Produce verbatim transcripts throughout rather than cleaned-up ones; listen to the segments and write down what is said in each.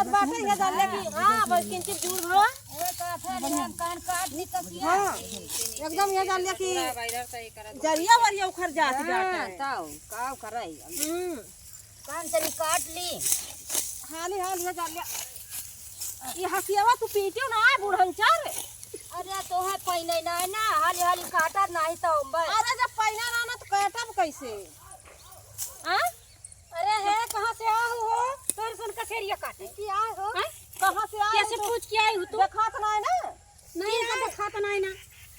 बाटे ये जान ले कि हाँ, बस किंचित दूर भवा। ए, काट है, हम कान काट ली कसिया। हाँ, एकदम ये जान ले कि जरिया वरिया उखड़ जात हाँ, बाटे। तौ, का उखड़ाई? हम्म। कान तनी काट ली। हाली हाल ये जान ले। ये हसियावा तू पीटियो ना, बुढ़न चार। अरे, तोहे पहिले ना, ना, हाली हाली काटत नाही तो बस। अरे, जब पहिले ना, ना, तो काटब कैसे? हाँ? अरे हे, कहाँ से आऊ हो? तोर सन कसेरिया काटे। की आए हो? हैं? कहाँ से आए कैसे हो? पूछ के आई हो तू? देखात ना है ना? नहीं, इनका देखात ना है ना।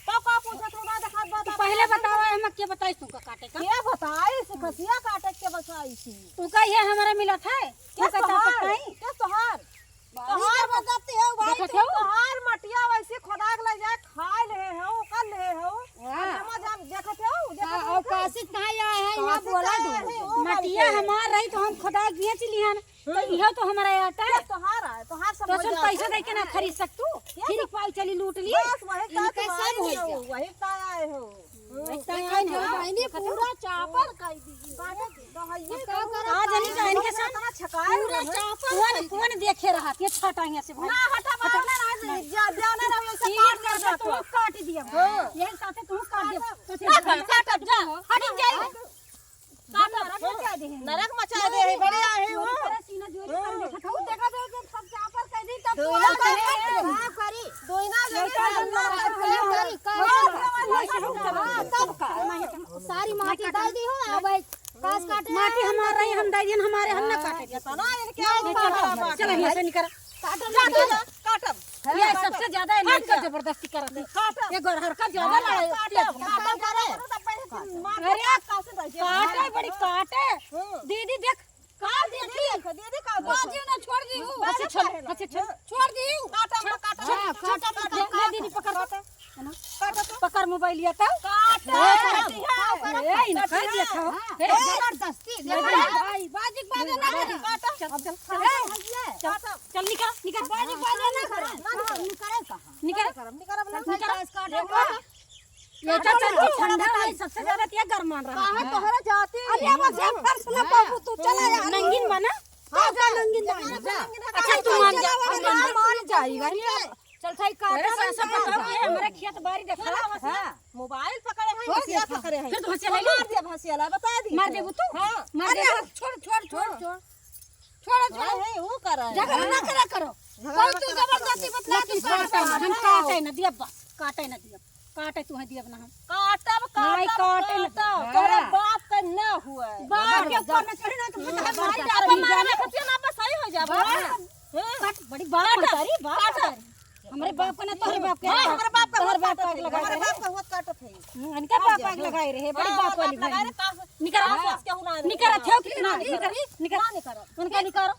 तो का पूछत हो ना, देखात बात तू आप पहले ना बताओ, हम के बताई तुमका काटे का? के बताई से खसिया काटे के बताई थी? तू का ये हमारा मिलत है? के तू का तोहार? बताई? के तोहार? बड़ी तोहार जबरदस्ती है भाई, देखत तू हो? तोहार मटिया वैसे खोदा के ले जाए, खाए ले हो, कर ले हो। वाह। अब समझ आप देखत हो, देखत हाँ, हो और का? काशिश कहाँ आए हैं, यहाँ काशिश बोला कहाँ दो। है, ओ मटिया बात है। हमार रही तो हम खोदा के बेच लिहन। तो हम्म। इहो तो हमारा आटा है। ये तोहार है, तोहार सब तो हो सुन, जात पैसा है। दे के ना खरीद सक तू। ये फिर तो एक पाव चली लूट ली। बस वही इनका का सब हो आए हो, गया। वही का आए हो। हम्म। वही का आए हो। बहनी पूरा चापर कर दी। तो है ये का करो? आ जनी का इनके साथ इतना छकाए पूरा रहे। चापर कौन, कौन देखे रहा? ये छटा यहाँ से भाई। ना हटा, हटा। बावला ना, जा-, जाने रहो, ऐसे तीर काट कर करके दो। तुम काट दिया। हाँ। यही साथे तुम काट दिया। तो ना, फिर काट, काट, जा, हट जाए। काटब, नरक मचा दे है। नरक मचा दे है, बड़े आहे हो। जोरी करे, सीना जोरी कर हाँ। देखत हो, देखा दे, जब सब चापर कर दी, तब दोनों तो करे। हाँ, करी। दोनों जने लड़का कर लो। लड़का कर लो। हाँ, तब का। सारी माटी डाल दी हो, अब है, घास काटे। माटी हमार रही, हम दे दिन हमारे, हम ना काटे। इतना इनके नहीं, आगे चलो, बात चलो, है। यहाँ से निकल। काटब, जा, काटब। जा, काटब। ये सबसे ज्यादा है, लड़का जबरदस्ती करत है। काटब। ये गोरहर का ज्यादा हाँ, लड़ाई होती है। काटब, काटब, काटब। अरे, काटे, बड़ी काटे। हम्म। दीदी, देख, का दीदी, देखी? दीदी, का बाजी ना छोड़ दी। बस अच्छा, छोड़, अच्छा, छोड़। हाँ। छोड़ दी। काटब, काटब। हाँ, काटब, काटब, काटब। दीदी, पकड़, पकड़। है ना? काटब। पकड़ मोबाइल लिया था। काटब। ए, ए, इनका देखो। हाँ। ए, जबरदस्ती, जबरदस्ती। भाई, बाजी, बाजी ना करे। काटब। चल, चल, चल। काटब। चल, निकल, निकल। बाजी, बाजी ना करे। ना निकल। निकल कहाँ? निकल। निकल, निकल, निकल। काटब। ये तो चल, ठंडा है, सबसे ज्यादा क्या गरमान रहा है? कहाँ तोहरा जाती? अरे, अब से फर्श ना पाबू, तू चला जा। नंगीन बना? हाँ, जा, नंगीन बना। जा। अच्छा, तू मान जा, मान जा। मान जाई, भाई। चल, सही कहा। अरे, सासा, बताओ, ये हमारे खेत बारी देखा। हाँ। मोबाइल पकड़े हैं, हो हंसिया देखा। पकड़े हैं। फिर तो हंसिया ले ली। मार दिया, हंसिया ला, बता दी। मार देबू तू? हाँ। मार अरे, देबू? छोड़, छोड़, छोड़, हाँ। छोड़। छोड़ो, छोड़ो। हाँ, है, वो करा है। झगड़ा ना करा करो। झगड़ा कोई ना तू करा जबरदस्ती करो। बतला, लेकिन तू काटे ना, हम काटे ना दिया बा, काटे ना दिया, काटे तू है दिया ना हम। काटब, नहीं, काटब, काटे ना काटब। दिया। तोरा हाँ। बाप का ना हुआ है। बाप के ऊपर में चढ़े ना तो हाँ, बता, बाप मार के जाबा, ऊपर मारे जाबा। ना, खतिया ना बस सही हो जाबा। हाँ। हाँ। काट, बड़ी बात काट, मतारी, बात काट। मतारी। हमरे बाप का ना, तोहरे बाप के हाँ, ना। हमरे बाप का तोहरे होत बाप काटत का है, लगा हमरे रहे। बाप का होत काटत है। हम्म, इनका हाँ, बाप आग हाँ। लगाए रहे, बड़ी हाँ, बाप वाली बाप लगाए बहन। रहे, का निकरो। हाँ, बस केहू ना निकरो, निकरो। थे कि ना, निकरो। निकरो। ना निकरो। उनका निकरो।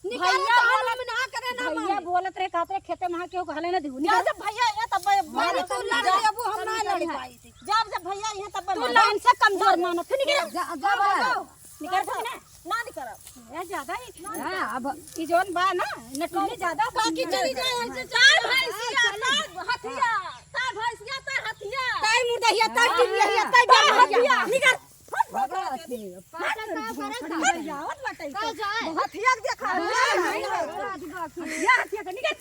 निकरो, भैया तो हम बोलत, ना करे ना भैया माने। बोलत रहे, कहत रहे, "खेते में केहू के हले ना दिहू।" जा निकरो। जब भैया यहाँ तब मैं मारे मारे तो तू लड़ जा। लेबू, हम ना लड़ पाई थी। जब, जब भैया यहाँ तब मैं तू मारे। लाइन से कमजोर मानत है, निकरो। जा, जा, जा। निकरो तो ना। ना निकरो। ए, ज्यादा ही। हाँ, अब ई जौन बा ना, नटुली ज्यादा बाकी चली जाए, ऐसे चार भैंसिया, तार हथिया, तार भैंसिया, तार हथिया। ताई मुर्दहिया, ताई हाँ। टिपिया, ताई हाँ। डहरिया। निकर। पागल आदमी, पागल का करे का? हथिया के देखा। हाँ, नहीं, नहीं। ये हथिया के निकर।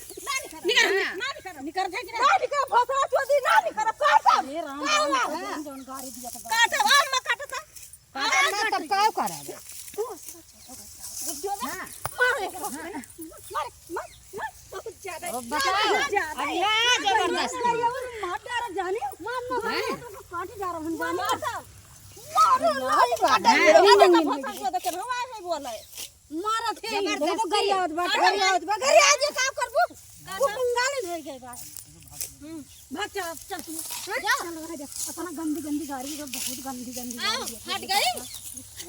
निकर, ना निकर। निकर, निकर, निकर, भोसड़ा चोदी, ना निकर, काट। ए राम, काट। राम, राम, जौन गाड़ी दिया तो काट, हम काटता। काटब ना, तब का करब? हाँ। मारे, मारे, मार, मार, बहुत ज्यादा है। ओ, बचाओ। बहुत ज्यादा अब है। ये जबरदस्ती। मार डारा जाने, मार, मार, मार, हाँ। तो काट जा रहा हूँ, जाने। मार, मार, मार, काट। हाँ, अरे, नहीं, नहीं, बहुत नहीं। अच्छा देखे, हम आए हैं बोला है। मारत है, जबरदस्ती। बहुत गरियावत बा, काट। गरियावत बा, गरिया जे का करबू? वो बंगाल में हो गए बा। हम्म। भाग, चल, चल तू। हाँ? जा। चल, रह जा। अपना गंदी, गंदी गाड़ी है, बहुत गंदी, गंदी आओ, गाड़ी है। हट गई?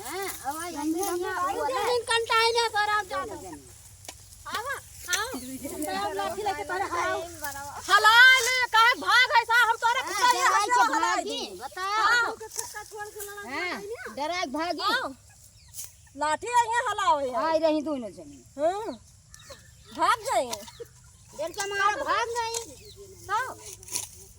हाँ, अब आई, गंदी, गंदी गाड़ी है। दिन कंटाई ना कर, आप जा। आवा, आओ। लाठी लेके तोरे आओ। हला ले, काहे भाग है सा? हम तोरे हाँ, खुदा यहाँ डराई से के हला भागी, दे। बताओ। हाँ। हाँ, डराई के भागी। आओ। लाठी आई है, हलाओ यार। आई रही दोनों जनी। हाँ। भाग गई। डर के मारे भाग गई। तो